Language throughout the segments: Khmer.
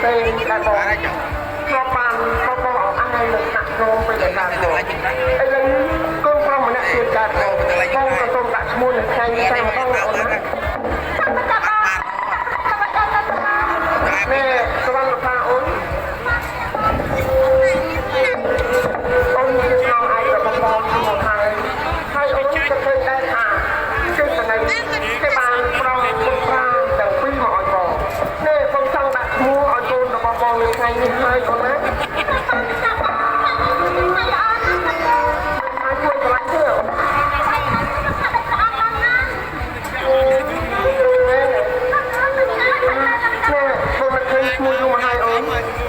សេនដែលបងធ្លាប់បានបងបងអស់ហើយនៅថ្នាក់ក្រុមពេលដែលកើតមកឥឡូវកូនប្រុសម្នាក់ទៀតកើតមកបងក៏សូមដាក់ឈ្មោះនៅថ្ងៃនេះតែម្ដងណាអូនណានេះសវណ្ណថាអូនអូនជាស្នងឯករបស់បងមកហើយហើយអូនក៏ឃើញដែរថាគឺស្នេហ៍គេបានប្រងពុត្រាទាំងពីរមកឲ្យបងនេះបងចង់ដាក់ឈ្មោះឲ្យកូនរបស់បងនៅថ្ងៃនេះហើយអូនណាអាចជួយឆ្លាញ់ទេអូនេះបងមិនឃើញឈ្មោះយូរមកហើយអូន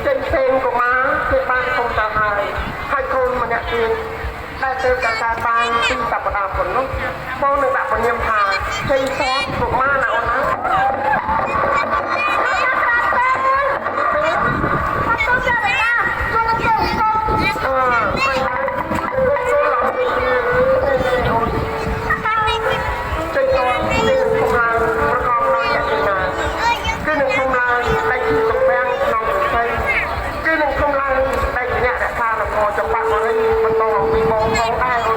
ចេញផ្សេងកុមារគេបានធំទៅហើយហើយកូនម្នាក់ទៀតដែលទៅតែកើតបានពីសប្តាហ៍ប៉ុណ្ណោះបងនឹងដាក់ពនាមថាជ័យសតកុមារណាអូនណាអឺមិនកូនឡំនេះអូនជ័យសតនេះធំឡើងប្រកបដោយអ្នកណាគឺនឹងធំឡើងដែលជាទំពាំងក្នុងវិស័យគឺនឹងធំឡើងដែលជាអ្នករក្សានគរចំបាក់បរិយបន្តពីបងផងដែរ